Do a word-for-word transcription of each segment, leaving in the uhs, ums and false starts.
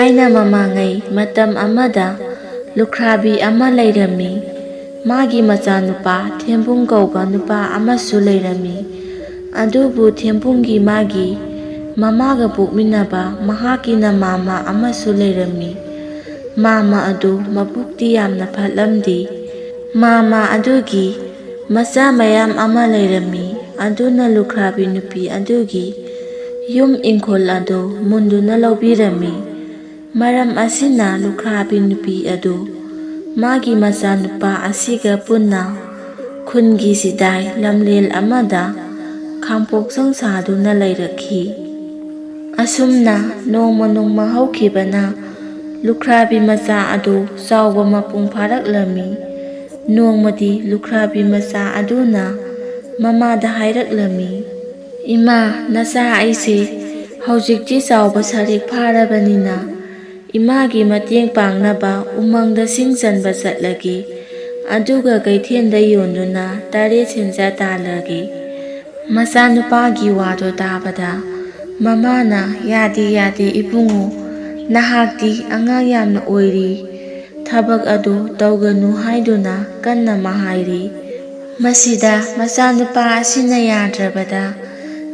ꯊꯥꯏꯅ ꯃꯃꯥꯡꯉꯩ ꯃꯇꯝ ꯑꯃꯗ ꯂꯨꯈ꯭ꯔꯥꯕꯤ ꯑꯃ ꯂꯩꯔꯝꯃꯤ꯫ ꯃꯥꯒꯤ ꯃꯆꯥꯅꯨꯄꯥ ꯊꯦꯝꯕꯨꯡ ꯀꯧꯕ ꯅꯨꯄꯥ ꯑꯃꯁꯨ ꯂꯩꯔꯝꯃꯤ꯫ ꯑꯗꯨꯕꯨ ꯊꯦꯝꯕꯨꯡꯒꯤ ꯃꯥꯒꯤ ꯃꯃꯥꯒ ꯄꯣꯛꯃꯤꯟꯅꯕ ꯃꯍꯥꯛꯀꯤꯅ ꯃꯥꯃ ꯑꯃꯁꯨ ꯂꯩꯔꯝꯃꯤ꯫ ꯃꯥꯃ ꯑꯗꯨ ꯃꯕꯨꯛꯇꯤ ꯌꯥꯝꯅ ꯐꯠꯂꯝꯗꯦ꯫ ꯃꯥꯃ ꯑꯗꯨꯒꯤ ꯃꯆꯥ ꯃꯌꯥꯝ ꯑꯃ ꯂꯩꯔꯝꯃꯤ꯫ ꯑꯗꯨꯅ ꯂꯨꯈ꯭ꯔꯥꯕꯤ ꯅꯨꯄꯤ ꯑꯗꯨꯒꯤ ꯌꯨꯝ ꯏꯪꯈꯣꯜ ꯑꯗꯨ ꯃꯨꯟꯗꯨꯅ ꯂꯧꯕꯤꯔꯝꯃꯤ꯫ ꯃꯔꯝ ꯑꯁꯤꯅ ꯂꯨꯈ꯭ꯔꯥꯕꯤ ꯅꯨꯄꯤ ꯑꯗꯨ ꯃꯥꯒꯤ ꯃꯆꯥꯅꯨꯄꯥ ꯑꯁꯤꯒ ꯄꯨꯟꯅ ꯈꯨꯟꯒꯤ ꯁꯤꯗꯥꯏ ꯂꯝꯂꯦꯜ ꯑꯃꯗ ꯈꯥꯡꯄꯣꯛꯆꯪ ꯁꯥꯗꯨꯅ ꯂꯩꯔꯛꯈꯤ꯫ ꯑꯁꯨꯝꯅ ꯅꯣꯡꯃ ꯅꯣꯡꯃ ꯍꯧꯈꯤꯕꯅ ꯂꯨꯈ꯭ꯔꯥꯕꯤ ꯃꯆꯥ ꯑꯗꯨ ꯆꯥꯎꯕ ꯃꯄꯨꯡ ꯐꯥꯔꯛꯂꯝꯃꯤ꯫ ꯅꯣꯡꯃꯗꯤ ꯂꯨꯈ꯭ꯔꯥꯕꯤ ꯃꯆꯥ ꯑꯗꯨꯅ ꯃꯃꯥꯗ ꯍꯥꯏꯔꯛꯂꯝꯃꯤ, "ꯏꯃꯥ, ꯅꯆꯥ ꯑꯩꯁꯦ ꯍꯧꯖꯤꯛꯇꯤ ꯆꯥꯎꯕ ꯁꯔꯤꯛ ꯐꯥꯔꯕꯅꯤꯅ ꯏꯃꯥꯒꯤ ꯃꯇꯦꯡ ꯄꯥꯡꯅꯕ ꯎꯃꯪꯗ ꯁꯤꯡ ꯆꯟꯕ ꯆꯠꯂꯒꯦ꯫ ꯑꯗꯨꯒ ꯀꯩꯊꯦꯜꯗ ꯌꯣꯟꯗꯨꯅ ꯇꯔꯦꯠ ꯁꯦꯟꯖꯥ ꯇꯥꯜꯂꯒꯦ꯫" ꯃꯆꯥꯅꯨꯄꯥꯒꯤ ꯋꯥꯗꯣ ꯇꯥꯕꯗ ꯃꯃꯥꯅ, "ꯌꯥꯗꯦ, ꯌꯥꯗꯦ ꯏꯕꯨꯡꯉꯣ, ꯅꯍꯥꯛꯇꯤ ꯑꯉꯥꯡ ꯌꯥꯝꯅ ꯑꯣꯏꯔꯤ꯫ ꯊꯕꯛ ꯑꯗꯨ ꯇꯧꯒꯅꯨ" ꯍꯥꯏꯗꯨꯅ ꯀꯟꯅ ꯃꯥ ꯍꯥꯏꯔꯤ꯫ ꯃꯁꯤꯗ ꯃꯆꯥꯅꯨꯄꯥ ꯑꯁꯤꯅ ꯌꯥꯗ꯭ꯔꯕꯗ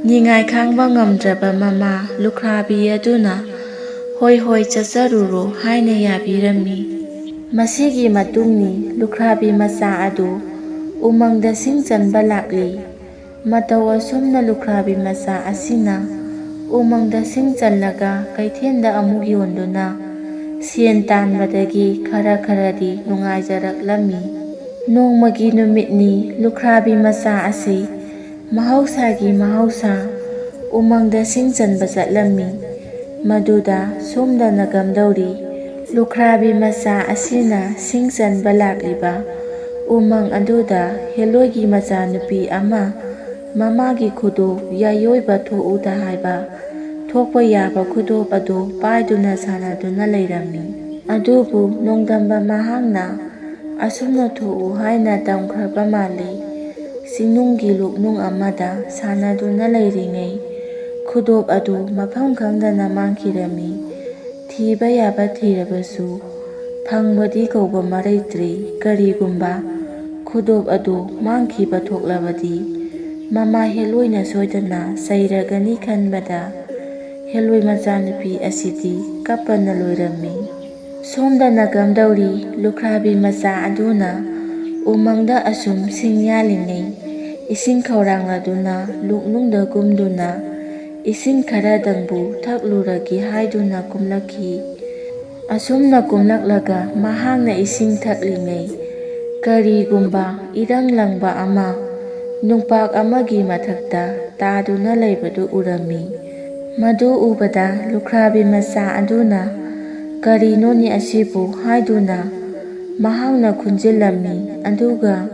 ꯅꯤꯡꯉꯥꯏ ꯈꯥꯡꯕ ꯉꯝꯗ꯭ꯔꯕ ꯃꯃꯥ ꯂꯨꯈ꯭ꯔꯥꯕꯤ ꯑꯗꯨꯅ, "ꯍꯣꯏ, ꯍꯣꯏ, ꯆꯠꯆꯔꯨꯔꯣ" ꯍꯥꯏꯅ ꯌꯥꯕꯤꯔꯝꯃꯤ꯫ ꯃꯁꯤꯒꯤ ꯃꯇꯨꯡꯅꯤ ꯂꯨꯈ꯭ꯔꯥꯕꯤ ꯃꯆꯥ ꯑꯗꯨ ꯎꯃꯪꯗ ꯁꯤꯡ ꯆꯟꯕ ꯂꯥꯛꯂꯤ꯫ ꯃꯇꯧ ꯑꯁꯨꯝꯅ ꯂꯨꯈ꯭ꯔꯥꯕꯤ ꯃꯆꯥ ꯑꯁꯤꯅ ꯎꯃꯪꯗ ꯁꯤꯡ ꯆꯜꯂꯒ ꯀꯩꯊꯦꯜꯗ ꯑꯃꯨꯛ ꯌꯣꯟꯗꯨꯅ ꯁꯦꯟ ꯇꯥꯟꯕꯗꯒꯤ ꯈꯔ ꯈꯔꯗꯤ ꯅꯨꯡꯉꯥꯏꯖꯔꯛꯂꯝꯃꯤ꯫ ꯅꯣꯡꯃꯒꯤ ꯅꯨꯃꯤꯠꯅꯤ ꯂꯨꯈ꯭ꯔꯥꯕꯤ ꯃꯆꯥ ꯑꯁꯤ ꯃꯍꯧꯁꯥꯒꯤ ꯃꯍꯧꯁꯥ ꯎꯃꯪꯗ ꯁꯤꯡ ꯆꯟꯕ ꯆꯠꯂꯝꯃꯤ꯫ ꯃꯗꯨꯗ ꯁꯣꯝꯗꯅ ꯀꯝꯗꯧꯔꯤ? ꯂꯨꯈ꯭ꯔꯥꯕꯤ ꯃꯆꯥ ꯑꯁꯤꯅ ꯁꯤꯡ ꯆꯟꯕ ꯂꯥꯛꯂꯤꯕ ꯎꯃꯪ ꯑꯗꯨꯗ ꯍꯦꯂꯣꯏꯒꯤ ꯃꯆꯥꯅꯨꯄꯤ ꯑꯃ ꯃꯃꯥꯒꯤ ꯈꯨꯗꯣꯞ ꯌꯥꯏꯌꯣꯏꯕ ꯊꯣꯛꯎꯗ ꯍꯥꯏꯕ ꯊꯣꯛꯄ ꯌꯥꯕ ꯈꯨꯗꯣꯞ ꯑꯗꯨ ꯄꯥꯏꯗꯨꯅ ꯁꯥꯟꯅꯗꯨꯅ ꯂꯩꯔꯝꯃꯤ꯫ ꯑꯗꯨꯕꯨ ꯅꯣꯡꯗꯝꯕ ꯃꯍꯥꯛꯅ ꯑꯁꯨꯝꯅ ꯊꯣꯛꯎ ꯍꯥꯏꯅ ꯇꯝꯈ꯭ꯔꯕ ꯃꯥꯜꯂꯤ꯫ ꯆꯤꯡꯅꯨꯡꯒꯤ ꯂꯣꯛꯅꯨꯡ ꯑꯃꯗ ꯁꯥꯟꯅꯗꯨꯅ ꯂꯩꯔꯤꯉꯩ ꯈꯨꯗꯣꯞ ꯑꯗꯨ ꯃꯐꯝ ꯈꯪꯗꯅ ꯃꯥꯡꯈꯤꯔꯝꯃꯤ꯫ ꯊꯤꯕ ꯌꯥꯕ ꯊꯤꯔꯕꯁꯨ ꯐꯪꯕꯗꯤ ꯀꯧꯕ ꯃꯔꯩꯇ꯭ꯔꯤ꯫ ꯀꯔꯤꯒꯨꯝꯕ ꯈꯨꯗꯣꯞ ꯑꯗꯨ ꯃꯥꯡꯈꯤꯕ ꯊꯣꯛꯂꯕꯗꯤ ꯃꯃꯥ ꯍꯦꯂꯣꯏꯅ ꯁꯣꯏꯗꯅ ꯆꯩꯔꯒꯅꯤ ꯈꯟꯕꯗ ꯍꯦꯂꯣꯏ ꯃꯆꯥꯅꯨꯄꯤ ꯑꯁꯤꯗꯤ ꯀꯞꯄꯅ ꯂꯣꯏꯔꯝꯃꯤ꯫ ꯁꯣꯝꯗꯅ ꯀꯝꯗꯧꯔꯤ? ꯂꯨꯈ꯭ꯔꯥꯕꯤ ꯃꯆꯥ ꯑꯗꯨꯅ ꯎꯃꯪꯗ ꯑꯁꯨꯝ ꯁꯤꯡ ꯌꯥꯜꯂꯤꯉꯩ ꯏꯁꯤꯡ ꯈꯧꯔꯥꯡꯂꯗꯨꯅ ꯂꯨꯛꯅꯨꯡꯗ ꯀꯨꯝꯗꯨꯅ ꯏꯁꯤꯡ ꯈꯔꯗꯪꯕꯨ ꯊꯛꯂꯨꯔꯒꯦ ꯍꯥꯏꯗꯨꯅ ꯀꯨꯝꯂꯛꯈꯤ꯫ ꯑꯁꯨꯝꯅ ꯀꯨꯝꯂꯛꯂꯒ ꯃꯍꯥꯛꯅ ꯏꯁꯤꯡ ꯊꯛꯂꯤꯉꯩ ꯀꯔꯤꯒꯨꯝꯕ ꯏꯔꯪ ꯂꯪꯕ ꯑꯃ ꯅꯨꯡꯄꯥꯛ ꯑꯃꯒꯤ ꯃꯊꯛꯇ ꯇꯥꯗꯨꯅ ꯂꯩꯕꯗꯨ ꯎꯔꯝꯃꯤ꯫ ꯃꯗꯨ ꯎꯕꯗ ꯂꯨꯈ꯭ꯔꯥꯕꯤ ꯃꯆꯥ ꯑꯗꯨꯅ "ꯀꯔꯤꯅꯣꯅꯦ ꯑꯁꯤꯕꯨ?" ꯍꯥꯏꯗꯨꯅ ꯃꯍꯥꯛꯅ ꯈꯨꯟꯖꯤꯜꯂꯝꯃꯤ꯫ ꯑꯗꯨꯒ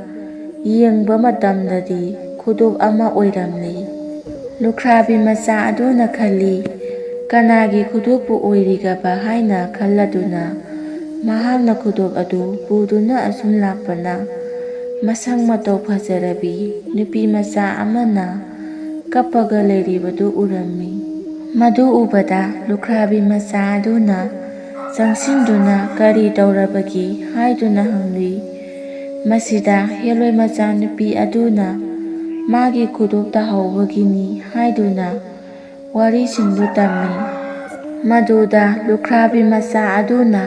ꯌꯦꯡꯕ ꯃꯇꯝꯗꯗꯤ ꯈꯨꯗꯣꯞ ꯑꯃ ꯑꯣꯏꯔꯝꯂꯤ꯫ ꯂꯨꯈ꯭ꯔꯥꯕꯤ ꯃꯆꯥ ꯑꯗꯨꯅ ꯈꯜꯂꯤ, "ꯀꯅꯥꯒꯤ ꯈꯨꯗꯣꯞꯄꯨ ꯑꯣꯏꯔꯤꯒꯕ?" ꯍꯥꯏꯅ ꯈꯜꯂꯗꯨꯅ ꯃꯍꯥꯛꯅ ꯈꯨꯗꯣꯞ ꯑꯗꯨ ꯄꯨꯗꯨꯅ ꯑꯁꯨꯝ ꯂꯥꯛꯄꯅ ꯃꯁꯛ ꯃꯇꯧ ꯐꯖꯔꯕꯤ ꯅꯨꯄꯤ ꯃꯆꯥ ꯑꯃꯅ ꯀꯞꯄꯒ ꯂꯩꯔꯤꯕꯗꯨ ꯎꯔꯝꯃꯤ꯫ ꯃꯗꯨ ꯎꯕꯗ ꯂꯨꯈ꯭ꯔꯥꯕꯤ ꯃꯆꯥ ꯑꯗꯨꯅ ꯆꯪꯁꯤꯟꯗꯨꯅ "ꯀꯔꯤ ꯇꯧꯔꯕꯒꯦ?" ꯍꯥꯏꯗꯨꯅ ꯍꯪꯂꯨꯏ꯫ ꯃꯁꯤꯗ ꯍꯦꯂꯣꯏ ꯃꯆꯥꯅꯨꯄꯤ ꯑꯗꯨꯅ ꯃꯥꯒꯤ ꯈꯨꯗꯣꯞ ꯇꯥꯍꯧꯕꯒꯤꯅꯤ ꯍꯥꯏꯗꯨꯅ ꯋꯥꯔꯤꯁꯤꯡꯗꯨ ꯇꯝꯃꯤ꯫ ꯃꯗꯨꯗ ꯂꯨꯈ꯭ꯔꯥꯕꯤ ꯃꯆꯥ ꯑꯗꯨꯅ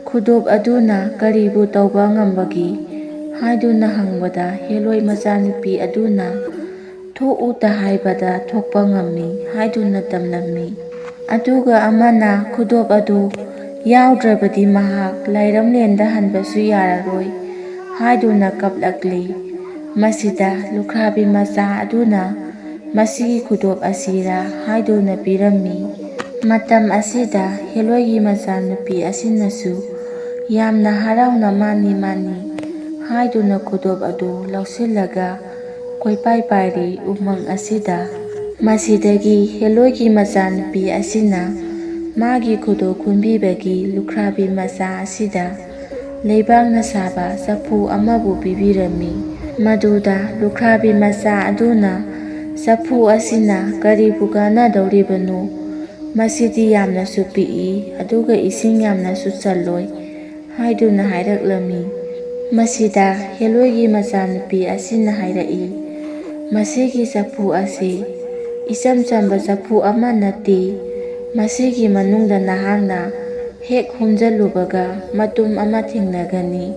"ꯈꯨꯗꯣꯞ ꯑꯗꯨꯅ ꯀꯔꯤꯕꯨ ꯇꯧꯕ ꯉꯝꯕꯒꯦ?" ꯍꯥꯏꯗꯨꯅ ꯍꯪꯕꯗ ꯍꯦꯂꯣꯏ ꯃꯆꯥꯅꯨꯄꯤ ꯑꯗꯨꯅ "ꯊꯣꯛꯎꯇ ꯍꯥꯏꯕꯗ ꯊꯣꯛꯄ ꯉꯝꯃꯤ" ꯍꯥꯏꯗꯨꯅ ꯇꯝꯂꯝꯃꯤ꯫ ꯑꯗꯨꯒ ꯑꯃꯅ "ꯈꯨꯗꯣꯞ ꯑꯗꯨ ꯌꯥꯎꯗ꯭ꯔꯕꯗꯤ ꯃꯍꯥꯛ ꯂꯥꯏꯔꯝꯂꯦꯟꯗ ꯍꯟꯕꯁꯨ ꯌꯥꯔꯔꯣꯏ" ꯍꯥꯏꯗꯨꯅ ꯀꯞꯂꯛꯂꯤ꯫ ꯃꯁꯤꯗ ꯂꯨꯈ꯭ꯔꯥꯕꯤ ꯃꯆꯥ ꯑꯗꯨꯅ "ꯃꯁꯤꯒꯤ ꯈꯨꯗꯣꯞ ꯑꯁꯤꯔꯥ?" ꯍꯥꯏꯗꯨꯅ ꯄꯤꯔꯝꯃꯤ꯫ ꯃꯇꯝ ꯑꯁꯤꯗ ꯍꯦꯂꯣꯏꯒꯤ ꯃꯆꯥꯅꯨꯄꯤ ꯑꯁꯤꯅꯁꯨ ꯌꯥꯝꯅ ꯍꯔꯥꯎꯅ "ꯃꯥꯅꯤ, ꯃꯥꯅꯤ" ꯍꯥꯏꯗꯨꯅ ꯈꯨꯗꯣꯞ ꯑꯗꯨ ꯂꯧꯁꯤꯜꯂꯒ ꯀꯣꯏꯄꯥꯏ ꯄꯥꯏꯔꯤ ꯎꯃꯪ ꯑꯁꯤꯗ꯫ ꯃꯁꯤꯗꯒꯤ ꯍꯦꯂꯣꯏꯒꯤ ꯃꯆꯥꯅꯨꯄꯤ ꯑꯁꯤꯅ ꯃꯥꯒꯤ ꯈꯨꯗꯣꯞ ꯈꯨꯟꯕꯤꯕꯒꯤ ꯂꯨꯈ꯭ꯔꯥꯕꯤ ꯃꯆꯥ ꯑꯁꯤꯗ ꯂꯩꯕꯥꯛꯅ ꯁꯥꯕ ꯆꯐꯨ ꯑꯃꯕꯨ ꯄꯤꯕꯤꯔꯝꯃꯤ꯫ ꯃꯗꯨꯗ ꯂꯨꯈ꯭ꯔꯥꯕꯤ ꯃꯆꯥ ꯑꯗꯨꯅ "ꯆꯐꯨ ꯑꯁꯤꯅ ꯀꯔꯤꯕꯨ ꯀꯥꯟꯅꯗꯧꯔꯤꯕꯅꯣ? "ꯃꯁꯤꯗꯤ ꯌꯥꯝꯅꯁꯨ ꯄꯤꯛꯏ, ꯑꯗꯨꯒ ꯏꯁꯤꯡ ꯌꯥꯝꯅꯁꯨ ꯆꯜꯂꯣꯏ" ꯍꯥꯏꯗꯨꯅ ꯍꯥꯏꯔꯛꯂꯝꯃꯤ꯫ ꯃꯁꯤꯗ ꯍꯦꯂꯣꯏꯒꯤ ꯃꯆꯥꯅꯨꯄꯤ ꯑꯁꯤꯅ ꯍꯥꯏꯔꯛꯏ, "ꯃꯁꯤꯒꯤ ꯆꯐꯨ ꯑꯁꯤ ꯏꯆꯝ ꯆꯝꯕ ꯆꯐꯨ ꯑꯃ ꯅꯠꯇꯦ꯫ ꯃꯁꯤꯒꯤ ꯃꯅꯨꯡꯗ ꯅꯍꯥꯛꯅ ꯍꯦꯛ ꯍꯨꯝꯖꯜꯂꯨꯕꯒ ꯃꯇꯨꯝ ꯑꯃ ꯊꯦꯡꯅꯒꯅꯤ꯫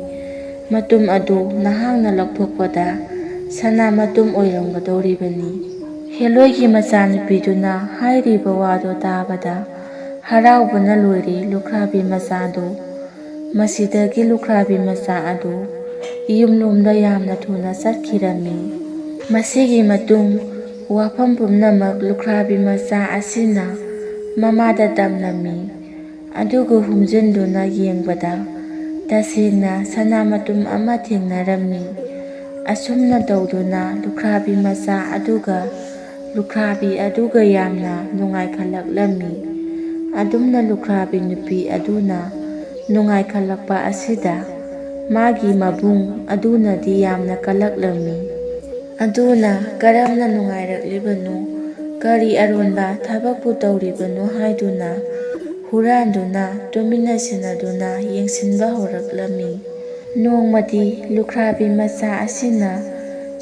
ꯃꯇꯨꯝ ꯑꯗꯨ ꯅꯍꯥꯛꯅ ꯂꯧꯊꯣꯛꯄꯗ ꯁꯅꯥ ꯃꯇꯨꯝ ꯑꯣꯏꯔꯝꯒꯗꯧꯔꯤꯕꯅꯤ"꯫ ꯍꯦꯂꯣꯏꯒꯤ ꯃꯆꯥꯅꯨꯄꯤꯗꯨꯅ ꯍꯥꯏꯔꯤꯕ ꯋꯥꯗꯨ ꯇꯥꯕꯗ ꯍꯔꯥꯎꯕꯅ ꯂꯣꯏꯔꯦ ꯂꯨꯈ꯭ꯔꯥꯕꯤ ꯃꯆꯥꯗꯨ꯫ ꯃꯁꯤꯗꯒꯤ ꯂꯨꯈ꯭ꯔꯥꯕꯤ ꯃꯆꯥ ꯑꯗꯨ ꯌꯨꯝꯂꯣꯝꯗ ꯌꯥꯝꯅ ꯊꯨꯅ ꯆꯠꯈꯤꯔꯝꯃꯤ꯫ ꯃꯁꯤꯒꯤ ꯃꯇꯨꯡ ꯋꯥꯐꯝ ꯄꯨꯝꯅꯃꯛ ꯂꯨꯈ꯭ꯔꯥꯕꯤ ꯃꯆꯥ ꯑꯁꯤꯅ ꯃꯃꯥꯗ ꯇꯝꯂꯝꯃꯤ꯫ ꯑꯗꯨꯒ ꯍꯨꯝꯖꯤꯟꯗꯨꯅ ꯌꯦꯡꯕꯗ ꯇꯁꯦꯡꯅ ꯁꯅꯥ ꯃꯇꯨꯝ ꯑꯃ ꯊꯦꯡꯅꯔꯝꯃꯤ꯫ ꯑꯁꯨꯝꯅ ꯇꯧꯗꯨꯅ ꯂꯨꯈ꯭ꯔꯥꯕꯤ ꯃꯆꯥ ꯑꯗꯨꯒ ꯂꯨꯈ꯭ꯔꯥꯕꯤ ꯑꯗꯨꯒ ꯌꯥꯝꯅ ꯅꯨꯡꯉꯥꯏꯈꯠꯂꯛꯂꯝꯃꯤ꯫ ꯑꯗꯨꯝꯅ ꯂꯨꯈ꯭ꯔꯥꯕꯤ ꯅꯨꯄꯤ ꯑꯗꯨꯅ ꯅꯨꯡꯉꯥꯏꯈꯠꯂꯛꯄ ꯑꯁꯤꯗ ꯃꯥꯒꯤ ꯃꯕꯨꯡ ꯑꯗꯨꯅꯗꯤ ꯌꯥꯝꯅ ꯀꯜꯂꯛꯂꯝꯃꯤ꯫ ꯑꯗꯨꯅ ꯀꯔꯝꯅ ꯅꯨꯡꯉꯥꯏꯔꯛꯂꯤꯕꯅꯣ, ꯀꯔꯤ ꯑꯔꯣꯟꯕ ꯊꯕꯛꯄꯨ ꯇꯧꯔꯤꯕꯅꯣ ꯍꯥꯏꯗꯨꯅ ꯍꯨꯔꯥꯟꯗꯨꯅ ꯇꯨꯃꯤꯟꯅ ꯁꯤꯟꯅꯗꯨꯅ ꯌꯦꯡꯁꯤꯟꯕ ꯍꯧꯔꯛꯂꯝꯃꯤ꯫ ꯅꯣꯡꯃꯗꯤ ꯂꯨꯈ꯭ꯔꯥꯕꯤ ꯃꯆꯥ ꯑꯁꯤꯅ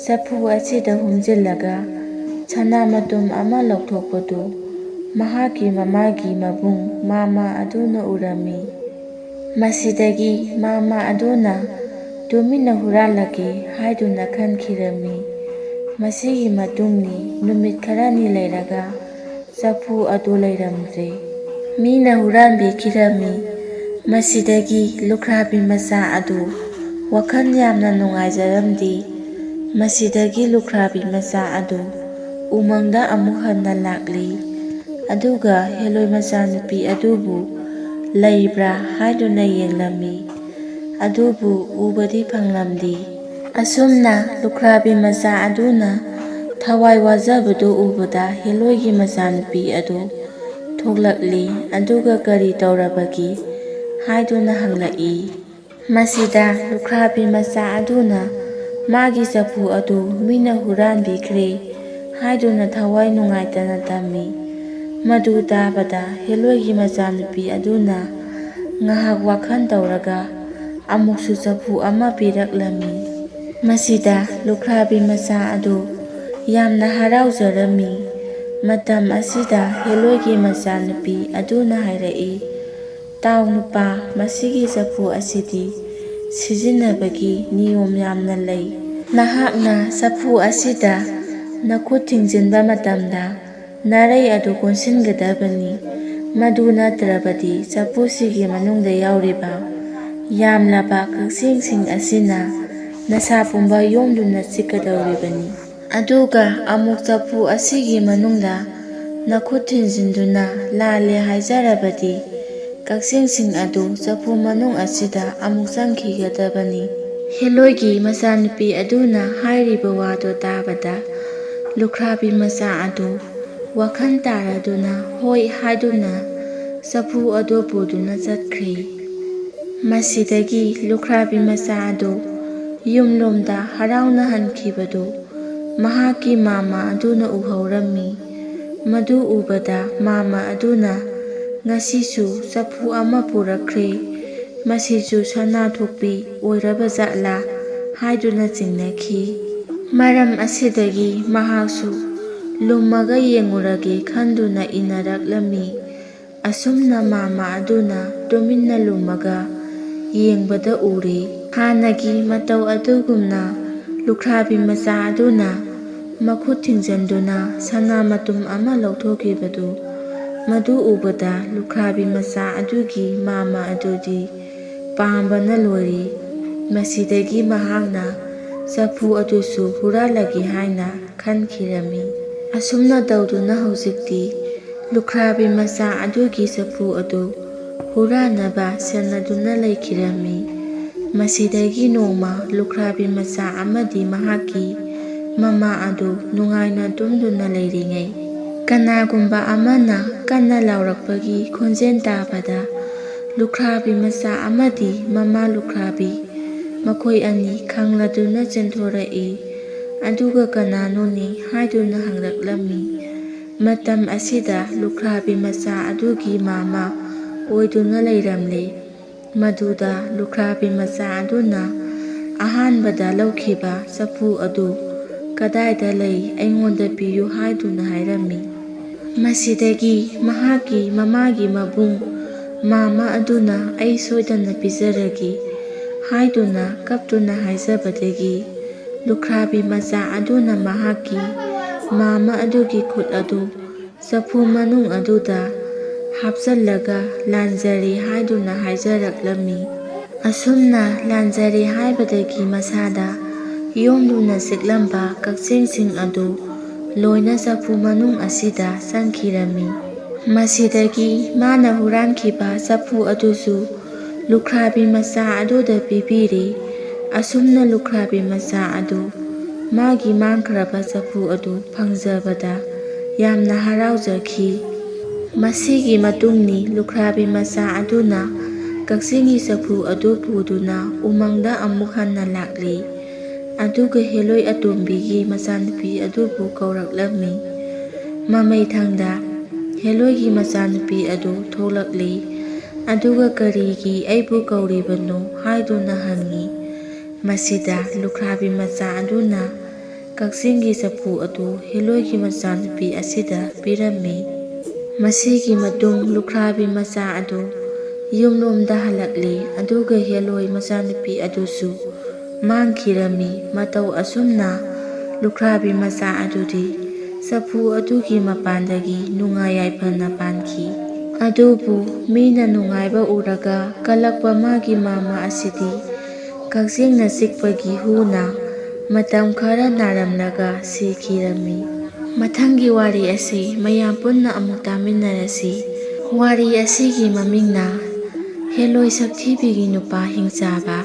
ꯆꯐꯨ ꯑꯁꯤꯗ ꯍꯨꯝꯖꯤꯜꯂꯒ ꯁꯅꯥ ꯃꯇꯨꯝ ꯑꯃ ꯂꯧꯊꯣꯛꯄꯗꯨ ꯃꯍꯥꯛꯀꯤ ꯃꯃꯥꯒꯤ ꯃꯕꯨꯡ ꯃꯥꯃ ꯑꯗꯨꯅ ꯎꯔꯝꯃꯤ꯫ ꯃꯁꯤꯗꯒꯤ ꯃꯥꯃ ꯑꯗꯨꯅ ꯇꯨꯃꯤꯟꯅ ꯍꯨꯔꯥꯜꯂꯒꯦ ꯍꯥꯏꯗꯨꯅ ꯈꯟꯈꯤꯔꯝꯃꯤ꯫ ꯃꯁꯤꯒꯤ ꯃꯇꯨꯡꯅꯤ ꯅꯨꯃꯤꯠ ꯈꯔꯅꯤ ꯂꯩꯔꯒ ꯆꯐꯨ ꯑꯗꯨ ꯂꯩꯔꯝꯗ꯭ꯔꯦ꯫ ꯃꯤꯅ ꯍꯨꯔꯥꯟꯕꯤꯈꯤꯔꯝꯃꯤ꯫ ꯃꯁꯤꯗꯒꯤ ꯂꯨꯈ꯭ꯔꯥꯕꯤ ꯃꯆꯥ ꯑꯗꯨ ꯋꯥꯈꯜ ꯌꯥꯝꯅ ꯅꯨꯡꯉꯥꯏꯖꯔꯝꯗꯦ꯫ ꯃꯁꯤꯗꯒꯤ ꯂꯨꯈ꯭ꯔꯥꯕꯤ ꯃꯆꯥ ꯑꯗꯨ ꯎꯃꯪꯗ ꯑꯃꯨꯛ ꯍꯟꯅ ꯂꯥꯛꯂꯤ꯫ ꯑꯗꯨꯒ ꯍꯦꯂꯣꯏ ꯃꯆꯥꯅꯨꯄꯤ ꯑꯗꯨꯕꯨ ꯂꯩꯕ꯭ꯔꯥ ꯍꯥꯏꯗꯨꯅ ꯌꯦꯡꯂꯝꯃꯤ꯫ ꯑꯗꯨꯕꯨ ꯎꯕꯗꯤ ꯐꯪꯂꯝꯗꯦ꯫ ꯑꯁꯨꯝꯅ ꯂꯨꯈ꯭ꯔꯥꯕꯤ ꯃꯆꯥ ꯑꯗꯨꯅ ꯊꯋꯥꯏ ꯋꯥꯖꯕꯗꯨ ꯎꯕꯗ ꯍꯦꯂꯣꯏꯒꯤ ꯃꯆꯥꯅꯨꯄꯤ ꯑꯗꯨ ꯊꯣꯛꯂꯛꯂꯤ꯫ ꯑꯗꯨꯒ "ꯀꯔꯤ ꯇꯧꯔꯕꯒꯦ?" ꯍꯥꯏꯗꯨꯅ ꯍꯪꯂꯛꯏ꯫ ꯃꯁꯤꯗ ꯂꯨꯈ꯭ꯔꯥꯕꯤ ꯃꯆꯥ ꯑꯗꯨꯅ ꯃꯥꯒꯤ ꯆꯐꯨ ꯑꯗꯨ ꯃꯤꯅ ꯍꯨꯔꯥꯟꯕꯤꯈ꯭ꯔꯦ ꯍꯥꯏꯗꯨꯅ ꯊꯋꯥꯏ ꯅꯨꯡꯉꯥꯏꯇꯅ ꯇꯝꯃꯤ꯫ ꯃꯗꯨ ꯇꯥꯕꯗ ꯍꯦꯂꯣꯏꯒꯤ ꯃꯆꯥꯅꯨꯄꯤ ꯑꯗꯨꯅ ꯉꯥꯏꯍꯥꯛ ꯋꯥꯈꯜ ꯇꯧꯔꯒ ꯑꯃꯨꯛꯁꯨ ꯆꯐꯨ ꯑꯃ ꯄꯤꯔꯛꯂꯝꯃꯤ꯫ ꯃꯁꯤꯗ ꯂꯨꯈ꯭ꯔꯥꯕꯤ ꯃꯆꯥ ꯑꯗꯨ ꯌꯥꯝꯅ ꯍꯔꯥꯎꯖꯔꯝꯃꯤ꯫ ꯃꯇꯝ ꯑꯁꯤꯗ ꯍꯦꯂꯣꯏꯒꯤ ꯃꯆꯥꯅꯨꯄꯤ ꯑꯗꯨꯅ ꯍꯥꯏꯔꯛꯏ, "ꯇꯥꯎ ꯅꯨꯄꯥ, ꯃꯁꯤꯒꯤ ꯆꯐꯨ ꯑꯁꯤꯗꯤ ꯁꯤꯖꯤꯟꯅꯕꯒꯤ ꯅꯤꯌꯣꯝ ꯌꯥꯝꯅ ꯂꯩ꯫ ꯅꯍꯥꯛꯅ ꯆꯐꯨ ꯑꯁꯤꯗ ꯅꯈꯨꯠ ꯊꯤꯡꯖꯤꯟꯕ ꯃꯇꯝꯗ ꯅꯥꯔꯩ ꯑꯗꯨ ꯀꯣꯟꯁꯤꯟꯒꯗꯕꯅꯤ꯫ ꯃꯗꯨ ꯅꯠꯇ꯭ꯔꯕꯗꯤ ꯆꯐꯨꯁꯤꯒꯤ ꯃꯅꯨꯡꯗ ꯌꯥꯎꯔꯤꯕ ꯌꯥꯝꯂꯕ ꯀꯛꯆꯦꯡꯁꯤꯡ ꯑꯁꯤꯅ ꯅꯁꯥ ꯄꯨꯝꯕ ꯌꯣꯝꯗꯨꯅ ꯆꯤꯛꯀꯗꯧꯔꯤꯕꯅꯤ꯫ ꯑꯗꯨꯒ ꯑꯃꯨꯛ ꯆꯐꯨ ꯑꯁꯤꯒꯤ ꯃꯅꯨꯡꯗ ꯅꯈꯨꯠ ꯊꯤꯟꯖꯤꯟꯗꯨꯅ ꯂꯥꯜꯂꯦ ꯍꯥꯏꯖꯔꯕꯗꯤ, ꯀꯛꯆꯦꯡꯁꯤꯡ ꯑꯗꯨ ꯆꯐꯨ ꯃꯅꯨꯡ ꯑꯁꯤꯗ ꯑꯃꯨꯛ ꯆꯪꯈꯤꯒꯗꯕꯅꯤ꯫" ꯍꯦꯂꯣꯏꯒꯤ ꯃꯆꯥꯅꯨꯄꯤ ꯑꯗꯨꯅ ꯍꯥꯏꯔꯤꯕ ꯋꯥꯗꯨ ꯇꯥꯕꯗ, ꯂꯨꯈ꯭ꯔꯥꯕꯤ ꯃꯆꯥ ꯑꯗꯨ ꯋꯥꯈꯜ ꯇꯥꯔꯗꯨꯅ "ꯍꯣꯏ" ꯍꯥꯏꯗꯨꯅ ꯆꯐꯨ ꯑꯗꯨ ꯄꯨꯗꯨꯅ ꯆꯠꯈ꯭ꯔꯦ꯫ ꯃꯁꯤꯗꯒꯤ ꯂꯨꯈ꯭ꯔꯥꯕꯤ ꯃꯆꯥ ꯑꯗꯨ ꯌꯨꯝꯂꯣꯝꯗ ꯍꯔꯥꯎꯅ ꯍꯟꯈꯤꯕꯗꯨ ꯃꯍꯥꯛꯀꯤ ꯃꯥꯃ ꯑꯗꯨꯅ ꯎꯍꯧꯔꯝꯃꯤ꯫ ꯃꯗꯨ ꯎꯕꯗ ꯃꯥꯃ ꯑꯗꯨꯅ, "ꯉꯁꯤꯁꯨ ꯆꯐꯨ ꯑꯃ ꯄꯨꯔꯛꯈ꯭ꯔꯦ, ꯃꯁꯤꯁꯨ ꯁꯅꯥ ꯊꯣꯛꯄꯤ ꯑꯣꯏꯔꯕ ꯖꯥꯠꯂꯥ?" ꯍꯥꯏꯗꯨꯅ ꯆꯤꯡꯅꯈꯤ꯫ ꯃꯔꯝ ꯑꯁꯤꯗꯒꯤ ꯃꯍꯥꯛꯁꯨ ꯂꯨꯝꯃꯒ ꯌꯦꯡꯉꯨꯔꯒꯦ ꯈꯟꯗꯨꯅ ꯏꯟꯅꯔꯛꯂꯝꯃꯤ꯫ ꯑꯁꯨꯝꯅ ꯃꯥꯃ ꯑꯗꯨꯅ ꯇꯨꯃꯤꯟꯅ ꯂꯨꯝꯃꯒ ꯌꯦꯡꯕꯗ ꯎꯔꯦ꯫ ꯍꯥꯟꯅꯒꯤ ꯃꯇꯧ ꯑꯗꯨꯒꯨꯝꯅ ꯂꯨꯈ꯭ꯔꯥꯕꯤ ꯃꯆꯥ ꯑꯗꯨꯅ ꯃꯈꯨꯠ ꯊꯤꯡꯖꯤꯟꯗꯨꯅ ꯁꯅꯥ ꯃꯇꯨꯝ ꯑꯃ ꯂꯧꯊꯣꯛꯈꯤꯕꯗꯨ, ꯃꯗꯨ ꯎꯕꯗ ꯂꯨꯈ꯭ꯔꯥꯕꯤ ꯃꯆꯥ ꯑꯗꯨꯒꯤ ꯃꯥꯃ ꯑꯗꯨꯗꯤ ꯄꯥꯝꯕꯅ ꯂꯣꯏꯔꯦ꯫ ꯃꯁꯤꯗꯒꯤ ꯃꯍꯥꯛꯅ ꯆꯐꯨ ꯑꯗꯨꯁꯨ ꯍꯨꯔꯥꯜꯂꯒꯦ ꯍꯥꯏꯅ ꯈꯟꯈꯤꯔꯝꯃꯤ꯫ ꯑꯁꯨꯝꯅ ꯇꯧꯗꯨꯅ ꯍꯧꯖꯤꯛꯇꯤ ꯂꯨꯈ꯭ꯔꯥꯕꯤ ꯃꯆꯥ ꯑꯗꯨꯒꯤ ꯆꯐꯨ ꯑꯗꯨ ꯍꯨꯔꯥꯟꯅꯕ ꯁꯦꯟꯅꯗꯨꯅ ꯂꯩꯈꯤꯔꯝꯃꯤ꯫ ꯃꯁꯤꯗꯒꯤ ꯅꯣꯡꯃ ꯂꯨꯈ꯭ꯔꯥꯕꯤ ꯃꯆꯥ ꯑꯃꯗꯤ ꯃꯍꯥꯛꯀꯤ ꯃꯃꯥ ꯑꯗꯨ ꯅꯨꯡꯉꯥꯏꯅ ꯇꯨꯝꯗꯨꯅ ꯂꯩꯔꯤꯉꯩ, ꯀꯅꯥꯒꯨꯝꯕ ꯑꯃꯅ ꯀꯟꯅ ꯂꯥꯎꯔꯛꯄꯒꯤ ꯈꯣꯟꯖꯦꯜ ꯇꯥꯕꯗ, ꯂꯨꯈ꯭ꯔꯥꯕꯤ ꯃꯆꯥ ꯑꯃꯗꯤ ꯃꯃꯥ ꯂꯨꯈ꯭ꯔꯥꯕꯤ ꯃꯈꯣꯏ ꯑꯅꯤ ꯈꯪꯂꯗꯨꯅ ꯆꯦꯟꯊꯣꯔꯛꯏ꯫ ꯑꯗꯨꯒ "ꯀꯅꯥꯅꯣꯅꯦ?" ꯍꯥꯏꯗꯨꯅ ꯍꯪꯂꯛꯂꯝꯃꯤ꯫ ꯃꯇꯝ ꯑꯁꯤꯗ ꯂꯨꯈ꯭ꯔꯥꯕꯤ ꯃꯆꯥ ꯑꯗꯨꯒꯤ ꯃꯃꯥ ꯑꯣꯏꯗꯨꯅ ꯂꯩꯔꯝꯂꯦ꯫ ꯃꯗꯨꯗ ꯂꯨꯈ꯭ꯔꯥꯕꯤ ꯃꯆꯥ ꯑꯗꯨꯅ ꯑꯍꯥꯟꯕꯗ ꯂꯧꯈꯤꯕ ꯆꯐꯨ ꯑꯗꯨ "ꯀꯗꯥꯏꯗ ꯂꯩ? ꯑꯩꯉꯣꯟꯗ ꯄꯤꯌꯨ" ꯍꯥꯏꯗꯨꯅ ꯍꯥꯏꯔꯝꯃꯤ꯫ ꯃꯁꯤꯗꯒꯤ ꯃꯍꯥꯛꯀꯤ ꯃꯃꯥꯒꯤ ꯃꯕꯨꯡ ꯃꯃꯥ ꯑꯗꯨꯅ "ꯑꯩ ꯁꯣꯏꯗꯅ ꯄꯤꯖꯔꯒꯦ" ꯍꯥꯏꯗꯨꯅ ꯀꯞꯇꯨꯅ ꯍꯥꯏꯖꯕꯗꯒꯤ, ꯂꯨꯈ꯭ꯔꯥꯕꯤ ꯃꯆꯥ ꯑꯗꯨꯅ ꯃꯍꯥꯛꯀꯤ ꯃꯃꯥ ꯑꯗꯨꯒꯤ ꯈꯨꯠ ꯑꯗꯨ ꯆꯐꯨ ꯃꯅꯨꯡ ꯑꯗꯨꯗ ꯍꯥꯞꯆꯜꯂꯒ "ꯂꯥꯟꯖꯔꯦ" ꯍꯥꯏꯗꯨꯅ ꯍꯥꯏꯖꯔꯛꯂꯝꯃꯤ꯫ ꯑꯁꯨꯝꯅ "ꯂꯥꯟꯖꯔꯦ" ꯍꯥꯏꯕꯗꯒꯤ ꯃꯁꯥꯗ ꯌꯣꯝꯗꯨꯅ ꯆꯤꯛꯂꯝꯕ ꯀꯛꯆꯦꯡꯁꯤꯡ ꯑꯗꯨ ꯂꯣꯏꯅ ꯆꯐꯨ ꯃꯅꯨꯡ ꯑꯁꯤꯗ ꯆꯪꯈꯤꯔꯝꯃꯤ꯫ ꯃꯁꯤꯗꯒꯤ ꯃꯥꯅ ꯍꯨꯔꯥꯟꯈꯤꯕ ꯆꯐꯨ ꯑꯗꯨꯁꯨ ꯂꯨꯈ꯭ꯔꯥꯕꯤ ꯃꯆꯥ ꯑꯗꯨꯗ ꯄꯤꯕꯤꯔꯦ꯫ ꯑꯁꯨꯝꯅ ꯂꯨꯈ꯭ꯔꯥꯕꯤ ꯃꯆꯥ ꯑꯗꯨ ꯃꯥꯒꯤ ꯃꯥꯡꯈ꯭ꯔꯕ ꯆꯐꯨ ꯑꯗꯨ ꯐꯪꯖꯕꯗ ꯌꯥꯝꯅ ꯍꯔꯥꯎꯖꯈꯤ꯫ ꯃꯁꯤꯒꯤ ꯃꯇꯨꯡꯅꯤ ꯂꯨꯈ꯭ꯔꯥꯕꯤ ꯃꯆꯥ ꯑꯗꯨꯅ ꯀꯛꯆꯦꯡꯒꯤ ꯆꯐꯨ ꯑꯗꯨ ꯄꯨꯗꯨꯅ ꯎꯃꯪꯗ ꯑꯃꯨꯛ ꯍꯟꯅ ꯂꯥꯛꯂꯤ꯫ ꯑꯗꯨꯒ ꯍꯦꯂꯣꯏ ꯑꯇꯣꯝꯕꯤꯒꯤ ꯃꯆꯥꯅꯨꯄꯤ ꯑꯗꯨꯕꯨ ꯀꯧꯔꯛꯂꯝꯃꯤ꯫ ꯃꯃꯩꯊꯪꯗ ꯍꯦꯂꯣꯏꯒꯤ ꯃꯆꯥꯅꯨꯄꯤ ꯑꯗꯨ ꯊꯣꯛꯂꯛꯂꯤ꯫ ꯑꯗꯨꯒ "ꯀꯔꯤꯒꯤ ꯑꯩꯕꯨ ꯀꯧꯔꯤꯕꯅꯣ?" ꯍꯥꯏꯗꯨꯅ ꯍꯪꯉꯤ꯫ ꯃꯁꯤꯗ ꯂꯨꯈ꯭ꯔꯥꯕꯤ ꯃꯆꯥ ꯑꯗꯨꯅ ꯀꯛꯆꯦꯡꯒꯤ ꯆꯐꯨ ꯑꯗꯨ ꯍꯦꯂꯣꯏꯒꯤ ꯃꯆꯥꯅꯨꯄꯤ ꯑꯁꯤꯗ ꯄꯤꯔꯝꯃꯤ꯫ ꯃꯁꯤꯒꯤ ꯃꯇꯨꯡ ꯂꯨꯈ꯭ꯔꯥꯕꯤ ꯃꯆꯥ ꯑꯗꯨ ꯌꯨꯝꯂꯣꯝꯗ ꯍꯜꯂꯛꯂꯤ, ꯑꯗꯨꯒ ꯍꯦꯂꯣꯏ ꯃꯆꯥꯅꯨꯄꯤ ꯑꯗꯨꯁꯨ ꯃꯥꯡꯈꯤꯔꯝꯃꯤ꯫ ꯃꯇꯧ ꯑꯁꯨꯝꯅ ꯂꯨꯈ꯭ꯔꯥꯕꯤ ꯃꯆꯥ ꯑꯗꯨꯗꯤ ꯆꯐꯨ ꯑꯗꯨꯒꯤ ꯃꯄꯥꯟꯗꯒꯤ ꯅꯨꯡꯉꯥꯏ ꯌꯥꯏꯐꯅ ꯄꯥꯟꯈꯤ꯫ ꯑꯗꯨꯕꯨ ꯃꯤꯅ ꯅꯨꯡꯉꯥꯏꯕ ꯎꯔꯒ ꯀꯜꯂꯛꯄ ꯃꯥꯒꯤ ꯃꯃꯥ ꯑꯁꯤꯗꯤ ꯀꯛꯆꯦꯡꯅ ꯆꯤꯛꯄꯒꯤ ꯍꯨꯅ ꯃꯇꯝ ꯈꯔ ꯅꯥꯔꯝꯂꯒ ꯁꯤꯈꯤꯔꯝꯃꯤ꯫ ꯃꯊꯪꯒꯤ ꯋꯥꯔꯤ ꯑꯁꯤ ꯃꯌꯥꯝ ꯄꯨꯟꯅ ꯑꯃꯨꯛ ꯇꯥꯃꯤꯟꯅꯔꯁꯤ꯫ ꯋꯥꯔꯤ ꯑꯁꯤꯒꯤ ꯃꯃꯤꯡꯅ "ꯍꯦꯂꯣꯏ ꯁꯛꯊꯤꯕꯤꯒꯤ ꯅꯨꯄꯥ ꯍꯤꯡꯆꯥꯕ"꯫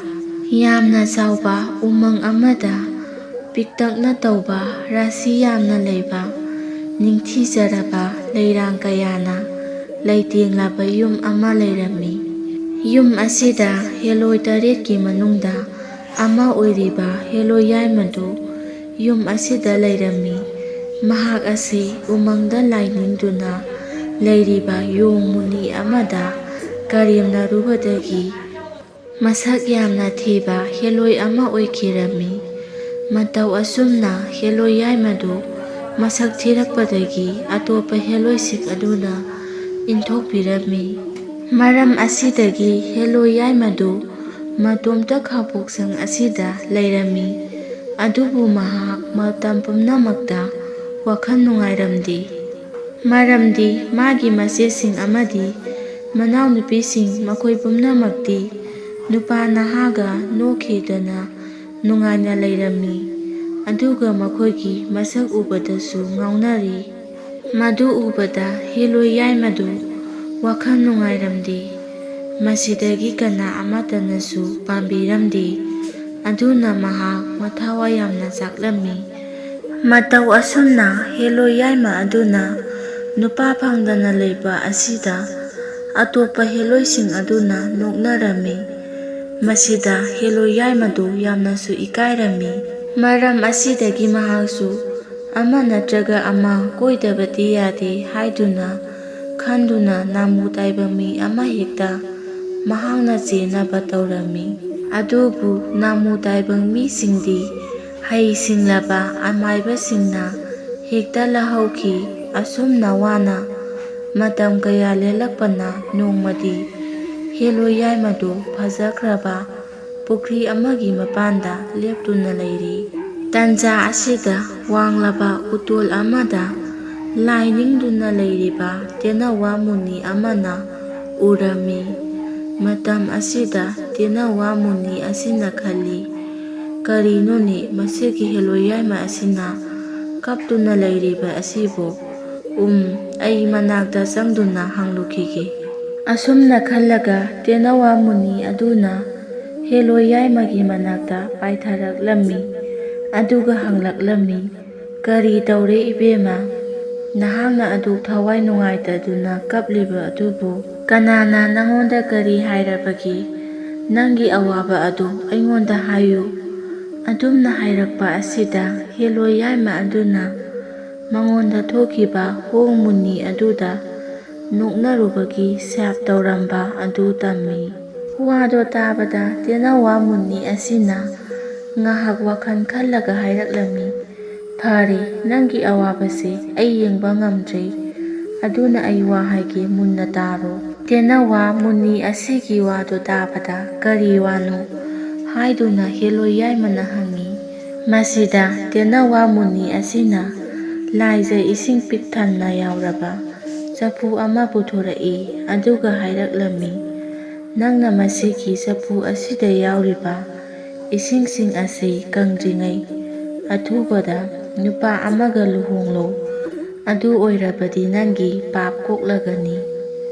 ꯌꯥꯝꯅ ꯆꯥꯎꯕ ꯎꯃꯪ ꯑꯃꯗ ꯄꯤꯛꯇꯛꯅ ꯇꯧꯕ, ꯔꯥꯁꯤ ꯌꯥꯝꯅ ꯂꯩꯕ, ꯅꯤꯡꯊꯤꯖꯔꯕ ꯂꯩꯔꯥꯡ ꯀꯌꯥꯅ ꯂꯩꯇꯦꯡꯂꯕ ꯌꯨꯝ ꯑꯃ ꯂꯩꯔꯝꯃꯤ꯫ ꯌꯨꯝ ꯑꯁꯤꯗ ꯍꯦꯂꯣꯏ ꯇꯔꯦꯠꯀꯤ ꯃꯅꯨꯡꯗ ꯑꯃ ꯑꯣꯏꯔꯤꯕ ꯍꯦꯂꯣꯏ ꯌꯥꯏꯃꯗꯨ ꯌꯨꯝ ꯑꯁꯤꯗ ꯂꯩꯔꯝꯃꯤ꯫ ꯃꯍꯥꯛ ꯑꯁꯤ ꯎꯃꯪꯗ ꯂꯥꯏꯅꯤꯡꯗꯨꯅ ꯂꯩꯔꯤꯕ ꯌꯣꯡ ꯃꯨꯅꯤ ꯑꯃꯗ ꯀꯔꯦꯝꯅꯔꯨꯕꯗꯒꯤ ꯃꯁꯛ ꯌꯥꯝꯅ ꯊꯤꯕ ꯍꯦꯂꯣꯏ ꯑꯃ ꯑꯣꯏꯈꯤꯔꯝꯃꯤ꯫ ꯃꯇꯧ ꯑꯁꯨꯝꯅ ꯍꯦꯂꯣꯏ ꯌꯥꯏꯃꯗꯨ ꯃꯁꯛ ꯊꯤꯔꯛꯄꯗꯒꯤ ꯑꯇꯣꯞꯄ ꯍꯦꯂꯣꯏꯁꯤꯡ ꯑꯗꯨꯅ ꯏꯟꯊꯣꯛꯄꯤꯔꯝꯃꯤ꯫ ꯃꯔꯝ ꯑꯁꯤꯗꯒꯤ ꯍꯦꯂꯣꯏ ꯌꯥꯏꯃꯗꯨ ꯃꯇꯣꯝꯇ ꯈꯥꯕꯣꯛꯁꯪ ꯑꯁꯤꯗ ꯂꯩꯔꯝꯃꯤ꯫ ꯑꯗꯨꯕꯨ ꯃꯍꯥꯛ ꯃꯇꯝ ꯄꯨꯝꯅꯃꯛꯇ ꯋꯥꯈꯜ ꯅꯨꯡꯉꯥꯏꯔꯝꯗꯦ꯫ ꯃꯔꯝꯗꯤ ꯃꯥꯒꯤ ꯃꯆꯦꯁꯤꯡ ꯑꯃꯗꯤ ꯃꯅꯥꯎꯅꯨꯄꯤꯁꯤꯡ ꯃꯈꯣꯏ ꯄꯨꯝꯅꯃꯛꯇꯤ ꯅꯨꯄꯥ ꯅꯍꯥꯒ ꯅꯣꯛꯈꯤꯗꯅ ꯅꯨꯡꯉꯥꯏꯅ ꯂꯩꯔꯝꯃꯤ꯫ ꯑꯗꯨꯒ ꯃꯈꯣꯏꯒꯤ ꯃꯁꯛ ꯎꯕꯗꯁꯨ ꯉꯥꯎꯅꯔꯤ꯫ ꯃꯗꯨ ꯎꯕꯗ ꯍꯦꯂꯣꯏ ꯌꯥꯏꯃꯗꯨ ꯋꯥꯈꯜ ꯅꯨꯡꯉꯥꯏꯔꯝꯗꯦ꯫ ꯃꯁꯤꯗꯒꯤ ꯀꯅꯥ ꯑꯃꯠꯇꯅꯁꯨ ꯄꯥꯝꯕꯤꯔꯝꯗꯦ꯫ ꯑꯗꯨꯅ ꯃꯍꯥꯛ ꯃꯊꯥꯋꯥꯏ ꯌꯥꯝꯅ ꯆꯥꯛꯂꯝꯃꯤ꯫ ꯃꯇꯧ ꯑꯁꯨꯝꯅ ꯍꯦꯂꯣꯏ ꯌꯥꯏꯃ ꯑꯗꯨꯅ ꯅꯨꯄꯥ ꯐꯪꯗꯅ ꯂꯩꯕ ꯑꯁꯤꯗ ꯑꯇꯣꯞꯄ ꯍꯦꯂꯣꯏꯁꯤꯡ ꯑꯗꯨꯅ ꯅꯣꯛꯅꯔꯝꯃꯤ꯫ ꯃꯁꯤꯗ ꯍꯦꯂꯣꯏ ꯌꯥꯏꯃꯗꯨ ꯌꯥꯝꯅꯁꯨ ꯏꯀꯥꯏꯔꯝꯃꯤ꯫ ꯃꯔꯝ ꯑꯁꯤꯗꯒꯤ ꯃꯍꯥꯛꯁꯨ ꯑꯃ ꯅꯠꯇ꯭ꯔꯒ ꯑꯃ ꯀꯣꯏꯗꯕꯗꯤ ꯌꯥꯗꯦ ꯍꯥꯏꯗꯨꯅ ꯈꯟꯗꯨꯅ ꯅꯥꯃꯨ ꯇꯥꯏꯕ ꯃꯤ ꯑꯃ ꯍꯦꯛꯇ ꯃꯍꯥꯛꯅ ꯆꯦꯟꯅꯕ ꯇꯧꯔꯝꯃꯤ꯫ ꯑꯗꯨꯕꯨ ꯅꯥꯃꯨ ꯇꯥꯏꯕ ꯃꯤꯁꯤꯡꯗꯤ ꯍꯩ ꯁꯤꯡꯂꯕ ꯑꯃꯥꯏꯕꯁꯤꯡꯅ ꯍꯦꯛꯇ ꯂꯧꯍꯧꯈꯤ꯫ ꯑꯁꯨꯝꯅ ꯋꯥꯅ ꯃꯇꯝ ꯀꯌꯥ ꯂꯦꯜꯂꯛꯄꯅ ꯅꯣꯡꯃꯗꯤ ꯍꯦꯂꯣꯏ ꯌꯥꯏꯃꯗꯨ ꯐꯖꯈ꯭ꯔꯕ ꯄꯨꯈ꯭ꯔꯤ ꯑꯃꯒꯤ ꯃꯄꯥꯟꯗ ꯂꯦꯞꯇꯨꯅ ꯂꯩꯔꯤ꯫ ꯇꯟꯖꯥ ꯑꯁꯤꯗ ꯋꯥꯡꯂꯕ ꯎꯇꯣꯜ ꯑꯃꯗ ꯂꯥꯏ ꯅꯤꯡꯗꯨꯅ ꯂꯩꯔꯤꯕ ꯇꯦꯅꯋꯥ ꯃꯨꯅꯤ ꯑꯃꯅ ꯎꯔꯝꯃꯤ꯫ ꯃꯇꯝ ꯑꯁꯤꯗ ꯇꯦꯅꯋꯥ ꯃꯨꯅꯤ ꯑꯁꯤꯅ ꯈꯜꯂꯤ, "ꯀꯔꯤꯅꯣꯅꯦ ꯃꯁꯤꯒꯤ ꯍꯦꯂꯣꯏ ꯌꯥꯏꯃ ꯑꯁꯤꯅ ꯀꯞꯇꯨꯅ ꯂꯩꯔꯤꯕ ꯑꯁꯤꯕꯨ? ꯎꯝ, ꯑꯩ ꯃꯅꯥꯛꯇ ꯆꯪꯗꯨꯅ ꯍꯪꯂꯨꯈꯤꯒꯦ"꯫ ꯑꯁꯨꯝꯅ ꯈꯜꯂꯒ ꯇꯦꯅꯋꯥ ꯃꯨꯅꯤ ꯑꯗꯨꯅ ꯍꯦꯂꯣꯏ ꯌꯥꯏꯃꯒꯤ ꯃꯅꯥꯛꯇ ꯄꯥꯏꯊꯔꯛꯂꯝꯃꯤ꯫ ꯑꯗꯨꯒ ꯍꯪꯂꯛꯂꯝꯃꯤ, "ꯀꯔꯤ ꯇꯧꯔꯦ ꯏꯕꯦꯝꯃ? ꯅꯍꯥꯛꯅ ꯑꯗꯨꯛ ꯊꯋꯥꯏ ꯅꯨꯡꯉꯥꯏꯇꯗꯨꯅ ꯀꯞꯂꯤꯕ ꯑꯗꯨꯕꯨ? ꯀꯅꯥꯅ ꯅꯉꯣꯟꯗ ꯀꯔꯤ ꯍꯥꯏꯔꯕꯒꯦ? ꯅꯪꯒꯤ ꯑꯋꯥꯕ ꯑꯗꯨ ꯑꯩꯉꯣꯟꯗ ꯍꯥꯏꯌꯨ"꯫ ꯑꯗꯨꯝꯅ ꯍꯥꯏꯔꯛꯄ ꯑꯁꯤꯗ ꯍꯦꯂꯣꯏ ꯌꯥꯏꯃ ꯑꯗꯨꯅ ꯃꯉꯣꯟꯗ ꯊꯣꯛꯈꯤꯕ ꯍꯣꯡ ꯃꯨꯟꯅꯤ ꯑꯗꯨꯗ ꯅꯣꯛꯅꯔꯨꯕꯒꯤ ꯁꯥꯞ ꯇꯧꯔꯝꯕ ꯑꯗꯨ ꯇꯝꯃꯤ꯫ ꯋꯥꯗꯣ ꯇꯥꯕꯗ ꯇꯦꯅꯋꯥ ꯃꯨꯟꯅꯤ ꯑꯁꯤꯅ ꯉꯥꯏꯍꯥꯛ ꯋꯥꯈꯜ ꯈꯜꯂꯒ ꯍꯥꯏꯔꯛꯂꯝꯃꯤ, "ꯐꯔꯦ, ꯅꯪꯒꯤ ꯑꯋꯥꯕꯁꯦ ꯑꯩ ꯌꯦꯡꯕ ꯉꯝꯗ꯭ꯔꯦ, ꯑꯗꯨꯅ ꯑꯩ ꯋꯥ ꯍꯥꯏꯒꯦ, ꯃꯨꯟꯅ ꯇꯥꯔꯣ꯫" ꯇꯦꯅꯋꯥ ꯃꯨꯟꯅꯤ ꯑꯁꯤꯒꯤ ꯋꯥꯗꯨ ꯇꯥꯕꯗ, "ꯀꯔꯤ ꯋꯥꯅꯣ?" ꯍꯥꯏꯗꯨꯅ ꯍꯦꯂꯣꯏ ꯌꯥꯏꯃꯅ ꯍꯪꯉꯤ꯫ ꯃꯁꯤꯗ ꯇꯦꯅꯋꯥ ꯃꯨꯟꯅꯤ ꯑꯁꯤꯅ ꯂꯥꯏꯖ ꯏꯁꯤꯡ ꯄꯤꯛ ꯊꯟꯅ ꯌꯥꯎꯔꯕ ꯆꯐꯨ ꯑꯃ ꯄꯨꯊꯣꯔꯛꯏ, ꯑꯗꯨꯒ ꯍꯥꯏꯔꯛꯂꯝꯃꯤ, "ꯅꯪꯅ ꯃꯁꯤꯒꯤ ꯆꯐꯨ ꯑꯁꯤꯗ ꯌꯥꯎꯔꯤꯕ ꯏꯁꯤꯡꯁꯤꯡ ꯑꯁꯤ ꯀꯪꯗ꯭ꯔꯤꯉꯩ ꯑꯊꯨꯕꯗ ꯅꯨꯄꯥ ꯑꯃꯒ ꯂꯨꯍꯣꯡꯂꯣ, ꯑꯗꯨ ꯑꯣꯏꯔꯕꯗꯤ ꯅꯪꯒꯤ ꯄꯥꯞ ꯀꯣꯛꯂꯒꯅꯤ꯫"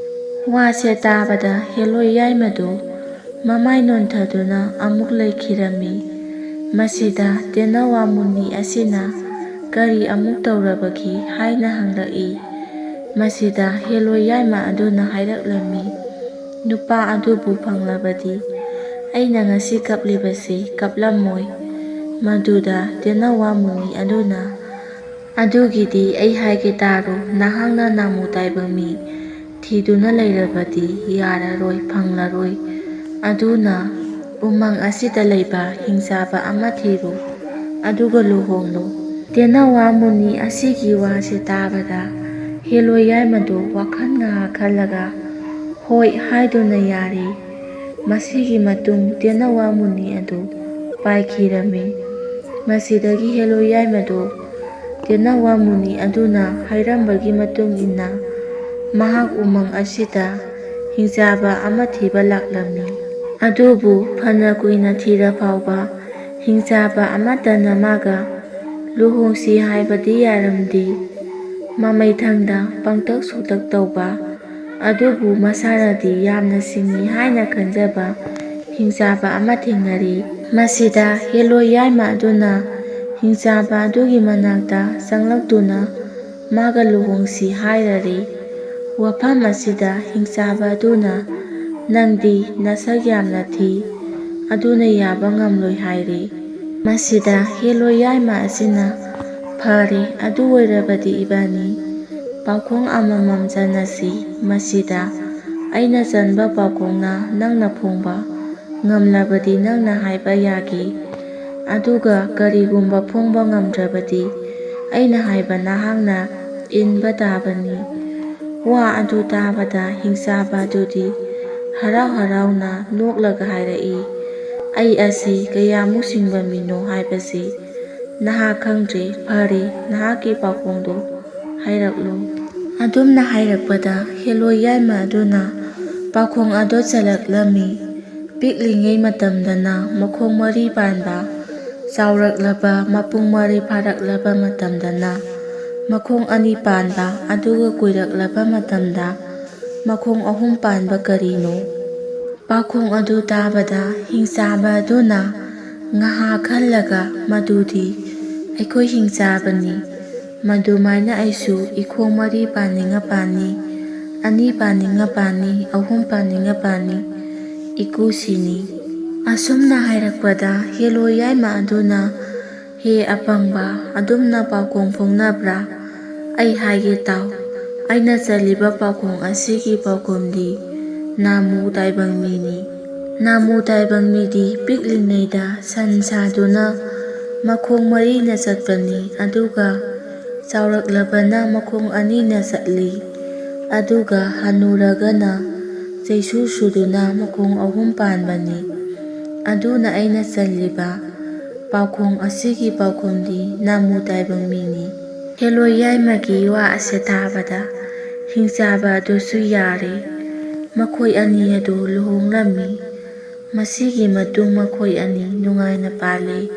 ꯋꯥꯁꯦ ꯇꯥꯕꯗ ꯍꯦꯂꯣꯏ ꯌꯥꯏꯃꯗꯨ ꯃꯃꯥꯏ ꯅꯣꯟꯊꯗꯨꯅ ꯑꯃꯨꯛ ꯂꯩꯈꯤꯔꯝꯃꯤ꯫ ꯃꯁꯤꯗ ꯇꯦꯅꯋꯥ ꯃꯨꯟꯅꯤ ꯑꯁꯤꯅ ꯀꯔꯤ ꯑꯃꯨꯛ ꯇꯧꯔꯕꯒꯦ ꯍꯥꯏꯅ ꯍꯪꯂꯛꯏ꯫ ꯃꯁꯤꯗ ꯍꯦꯂꯣꯏ ꯌꯥꯏꯃ ꯑꯗꯨꯅ ꯍꯥꯏꯔꯛꯂꯝꯃꯤ, "ꯅꯨꯄꯥ ꯑꯗꯨꯕꯨ ꯐꯪꯂꯕꯗꯤ ꯑꯩꯅ ꯉꯁꯤ ꯀꯞꯂꯤꯕꯁꯤ ꯀꯞꯂꯝꯃꯣꯏ꯫" ꯃꯗꯨꯗ ꯇꯦꯅꯋꯥ ꯃꯨꯟꯅꯤ ꯑꯗꯨꯅ, "ꯑꯗꯨꯒꯤꯗꯤ ꯑꯩ ꯍꯥꯏꯒꯦ ꯇꯥꯔꯣ, ꯅꯍꯥꯛꯅ ꯅꯥꯃꯨ ꯇꯥꯏꯕ ꯃꯤ ꯊꯤꯗꯨꯅ ꯂꯩꯔꯕꯗꯤ ꯌꯥꯔꯔꯣꯏ, ꯐꯪꯂꯔꯣꯏ꯫ ꯑꯗꯨꯅ ꯎꯃꯪ ꯑꯁꯤꯗ ꯂꯩꯕ ꯍꯤꯡꯆꯥꯕ ꯑꯃ ꯊꯤꯔꯨ, ꯑꯗꯨꯒ ꯂꯨꯍꯣꯡꯂꯨ꯫" ꯇꯦꯅꯋꯥ ꯃꯨꯟꯅꯤ ꯑꯁꯤꯒꯤ ꯋꯥꯁꯤ ꯇꯥꯕꯗ ꯍꯦꯂꯣꯏ ꯌꯥꯏꯃꯗꯨ ꯋꯥꯈꯜ ꯉꯥꯏꯍꯥꯛ ꯈꯜꯂꯒ "ꯍꯣꯏ" ꯍꯥꯏꯗꯨꯅ ꯌꯥꯔꯦ꯫ ꯃꯁꯤꯒꯤ ꯃꯇꯨꯡ ꯇꯦꯅꯋꯥ ꯃꯨꯟꯅꯤ ꯑꯗꯨ ꯄꯥꯏꯈꯤꯔꯝꯃꯤ꯫ ꯃꯁꯤꯗꯒꯤ ꯍꯦꯂꯣꯏ ꯌꯥꯏꯃꯗꯨ ꯇꯦꯅꯋꯥ ꯃꯨꯟꯅꯤ ꯑꯗꯨꯅ ꯍꯥꯏꯔꯝꯕꯒꯤ ꯃꯇꯨꯡ ꯏꯟꯅ ꯃꯍꯥꯛ ꯎꯃꯪ ꯑꯁꯤꯗ ꯍꯤꯡꯆꯥꯕ ꯑꯃ ꯊꯤꯕ ꯂꯥꯛꯂꯝꯃꯤ꯫ ꯑꯗꯨꯕꯨ ꯐꯅ ꯀꯨꯏꯅ ꯊꯤꯔ ꯐꯥꯎꯕ ꯍꯤꯡꯆꯥꯕ ꯑꯃꯠꯇꯅ ꯃꯥꯒ ꯂꯨꯍꯣꯡꯁꯤ ꯍꯥꯏꯕꯗꯤ ꯌꯥꯔꯝꯗꯦ꯫ ꯃꯃꯩꯊꯪꯗ ꯄꯪꯇꯛ ꯁꯨꯇꯛ ꯇꯧꯕ, ꯑꯗꯨꯕꯨ ꯃꯁꯥꯅꯗꯤ ꯌꯥꯝꯅ ꯁꯤꯡꯏ ꯍꯥꯏꯅ ꯈꯟꯖꯕ ꯍꯤꯡꯆꯥꯕ ꯑꯃ ꯊꯦꯡꯅꯔꯤ꯫ ꯃꯁꯤꯗ ꯍꯦꯂꯣꯏ ꯌꯥꯏꯃ ꯑꯗꯨꯅ ꯍꯤꯡꯆꯥꯕ ꯑꯗꯨꯒꯤ ꯃꯅꯥꯛꯇ ꯆꯪꯂꯛꯇꯨꯅ ꯃꯥꯒ ꯂꯨꯍꯣꯡꯁꯤ ꯍꯥꯏꯔꯔꯦ꯫ ꯋꯥꯐꯝ ꯑꯁꯤꯗ ꯍꯤꯡꯆꯥꯕ ꯑꯗꯨꯅ, "ꯅꯪꯗꯤ ꯅꯁꯛ ꯌꯥꯝꯅ ꯊꯤ, ꯑꯗꯨꯅ ꯌꯥꯕ ꯉꯝꯂꯣꯏ" ꯍꯥꯏꯔꯦ꯫ ꯃꯁꯤꯗ ꯍꯦꯂꯣꯏ ꯌꯥꯏꯃ ꯑꯁꯤꯅ, ꯐꯔꯦ, ꯑꯗꯨ ꯑꯣꯏꯔꯕꯗꯤ ꯏꯕꯥꯅꯤ ꯄꯥꯎꯈꯣꯡ ꯑꯃꯃꯝ ꯆꯟꯅꯁꯤ꯫ ꯃꯁꯤꯗ ꯑꯩꯅ ꯆꯟꯕ ꯄꯥꯎꯈꯣꯡꯅ ꯅꯪꯅ ꯐꯣꯡꯕ ꯉꯝꯂꯕꯗꯤ ꯅꯪꯅ ꯍꯥꯏꯕ ꯌꯥꯒꯦ, ꯑꯗꯨꯒ ꯀꯔꯤꯒꯨꯝꯕ ꯐꯣꯡꯕ ꯉꯝꯗ꯭ꯔꯕꯗꯤ ꯑꯩꯅ ꯍꯥꯏꯕ ꯅꯍꯥꯛꯅ ꯏꯟꯕ ꯇꯥꯕꯅꯤ꯫ ꯋꯥ ꯑꯗꯨ ꯇꯥꯕꯗ ꯍꯤꯡꯆꯥꯕ ꯑꯗꯨꯗꯤ ꯍꯔꯥꯎ ꯍꯔꯥꯎꯅ ꯅꯣꯛꯂꯒ ꯍꯥꯏꯔꯛꯏ, "ꯑꯩ ꯑꯁꯤ ꯀꯌꯥꯃꯨꯛ ꯁꯤꯡꯕ ꯃꯤꯅꯣ ꯍꯥꯏꯕꯁꯤ ꯅꯍꯥꯛ ꯈꯪꯗ꯭ꯔꯦ꯫ ꯐꯔꯦ, ꯅꯍꯥꯛꯀꯤ ꯄꯥꯎꯈꯣꯡꯗꯨ ꯍꯥꯏꯔꯛꯂꯨ꯫" ꯑꯗꯨꯝꯅ ꯍꯥꯏꯔꯛꯄꯗ ꯍꯦꯂꯣꯏ ꯌꯥꯏꯃ ꯑꯗꯨꯅ ꯄꯥꯎꯈꯣꯡ ꯑꯗꯨ ꯆꯜꯂꯛꯂꯝꯃꯤ꯫ ꯄꯤꯛꯂꯤꯉꯩ ꯃꯇꯝꯗꯅ ꯃꯈꯣꯡ ꯃꯔꯤ ꯄꯥꯟꯕ, ꯆꯥꯎꯔꯛꯂꯕ ꯃꯄꯨꯡ ꯃꯔꯩ ꯐꯥꯔꯛꯂꯕ ꯃꯇꯝꯗꯅ ꯃꯈꯣꯡ ꯑꯅꯤ ꯄꯥꯟꯕ, ꯑꯗꯨꯒ ꯀꯨꯏꯔꯛꯂꯕ ꯃꯇꯝꯗ ꯃꯈꯣꯡ ꯑꯍꯨꯝ ꯄꯥꯟꯕ ꯀꯔꯤꯅꯣ? ꯄꯥꯎꯈꯣꯡ ꯑꯗꯨ ꯇꯥꯕꯗ ꯍꯤꯡꯆꯥꯕ ꯑꯗꯨꯅ ꯉꯥꯏꯍꯥꯛ ꯈꯜꯂꯒ, "ꯃꯗꯨꯗꯤ ꯑꯩꯈꯣꯏ ꯍꯤꯡꯆꯥꯕꯅꯤ꯫ ꯃꯗꯨꯃꯥꯏꯅ ꯑꯩꯁꯨ ꯏꯈꯣꯡ ꯃꯔꯤ ꯄꯥꯟꯅꯤꯡꯉ ꯄꯥꯟꯅꯤ, ꯑꯅꯤ ꯄꯥꯟꯅꯤꯡꯉ ꯄꯥꯟꯅꯤ, ꯑꯍꯨꯝ ꯄꯥꯟꯅꯤꯡꯉ ꯄꯥꯟꯅꯤ, ꯏꯀꯨꯁꯤꯅꯤ꯫" ꯑꯁꯨꯝꯅ ꯍꯥꯏꯔꯛꯄꯗ ꯍꯦꯂꯣꯏ ꯌꯥꯏꯃ ꯑꯗꯨꯅ, "ꯍꯦ ꯑꯄꯪꯕ, ꯑꯗꯨꯝꯅ ꯄꯥꯎꯈꯣꯡ ꯐꯣꯡꯅꯕ꯭ꯔꯥ? ꯑꯩ ꯍꯥꯏꯒꯦ ꯇꯥꯎ, ꯑꯩꯅ ꯆꯜꯂꯤꯕ ꯄꯥꯎꯈꯣꯡ ꯑꯁꯤꯒꯤ ꯄꯥꯎꯈꯨꯝꯗꯤ ꯅꯥꯃꯨ ꯇꯥꯏꯕꯪ ꯃꯤꯅꯤ꯫ ꯅꯥꯃꯨ ꯇꯥꯏꯕꯪ ꯃꯤꯗꯤ ꯄꯤꯛꯂꯤꯉꯩꯗ ꯁꯟ ꯁꯥꯗꯨꯅ ꯃꯈꯣꯡ ꯃꯔꯤꯅ ꯆꯠꯄꯅꯤ, ꯑꯗꯨꯒ ꯆꯥꯎꯔꯛꯂꯕꯅ ꯃꯈꯣꯡ ꯑꯅꯤꯅ ꯆꯠꯂꯤ, ꯑꯗꯨꯒ ꯍꯅꯨꯔꯒꯅ ꯆꯩꯁꯨ ꯁꯨꯗꯨꯅ ꯃꯈꯣꯡ ꯑꯍꯨꯝ ꯄꯥꯟꯕꯅꯤ꯫ ꯑꯗꯨꯅ ꯑꯩꯅ ꯆꯜꯂꯤꯕ ꯄꯥꯎꯈꯣꯡ ꯑꯁꯤꯒꯤ ꯄꯥꯎꯈꯨꯝꯗꯤ ꯅꯥꯃꯨ ꯇꯥꯏꯕꯪ ꯃꯤꯅꯤ꯫" ꯍꯦꯂꯣꯏ ꯌꯥꯏꯃꯒꯤ ꯋꯥ ꯑꯁꯤ ꯇꯥꯕꯗ ꯍꯤꯡꯆꯥꯕ ꯑꯗꯨꯁꯨ ꯌꯥꯔꯦ꯫ ꯃꯈꯣꯏ ꯑꯅꯤ ꯑꯗꯨ ꯂꯨꯍꯣꯡꯂꯝꯃꯤ꯫ ꯃꯁꯤꯒꯤ ꯃꯇꯨꯡ ꯃꯈꯣꯏ ꯑꯅꯤ ꯅꯨꯡꯉꯥꯏꯅ ꯄꯥꯜꯂꯤ꯫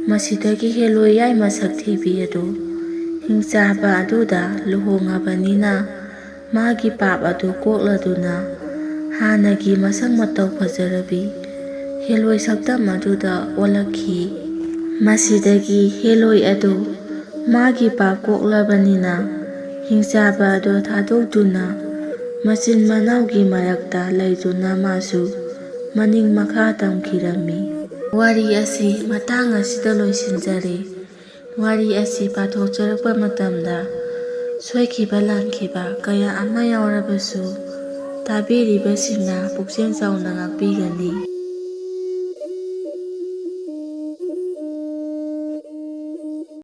ꯃꯁꯤꯗꯒꯤ ꯍꯦꯂꯣꯏ ꯌꯥꯏꯃ ꯁꯛꯊꯤꯕꯤ ꯑꯗꯨ ꯍꯤꯡꯆꯥꯕ ꯑꯗꯨꯗ ꯂꯨꯍꯣꯡꯉꯕꯅꯤꯅ ꯃꯥꯒꯤ ꯄꯥꯞ ꯑꯗꯨ ꯀꯣꯛꯂꯗꯨꯅ ꯍꯥꯟꯅꯒꯤ ꯃꯁꯛ ꯃꯇꯧ ꯐꯖꯔꯕꯤ ꯍꯦꯂꯣꯏ ꯁꯛꯇꯝ ꯑꯗꯨꯗ ꯑꯣꯜꯂꯛꯈꯤ꯫ ꯃꯁꯤꯗꯒꯤ ꯍꯦꯂꯣꯏ ꯑꯗꯨ ꯃꯥꯒꯤ ꯄꯥꯞ ꯀꯣꯛꯂꯕꯅꯤꯅ ꯍꯤꯡꯆꯥꯕ ꯑꯗꯨ ꯊꯥꯗꯣꯛꯇꯨꯅ ꯃꯆꯤꯟ ꯃꯅꯥꯎꯒꯤ ꯃꯔꯛꯇ ꯂꯩꯗꯨꯅ ꯃꯥꯁꯨ ꯃꯅꯤꯡ ꯃꯈꯥ ꯇꯝꯈꯤꯔꯝꯃꯤ꯫ ꯋꯥꯔꯤ ꯑꯁꯤ ꯃꯇꯥꯡ ꯑꯁꯤꯗ ꯂꯣꯏꯁꯤꯟꯖꯔꯦ꯫ ꯋꯥꯔꯤ ꯑꯁꯤ ꯄꯥꯊꯣꯛꯆꯔꯛꯄ ꯃꯇꯝꯗ ꯁꯣꯏꯈꯤꯕ ꯂꯥꯟꯈꯤꯕ ꯀꯌꯥ ꯑꯃ ꯌꯥꯎꯔꯕꯁꯨ ꯇꯥꯕꯤꯔꯤꯕꯁꯤꯡꯅ ꯄꯨꯛꯆꯦꯜ ꯆꯥꯎꯅ ꯉꯥꯛꯄꯤꯒꯅꯤ꯫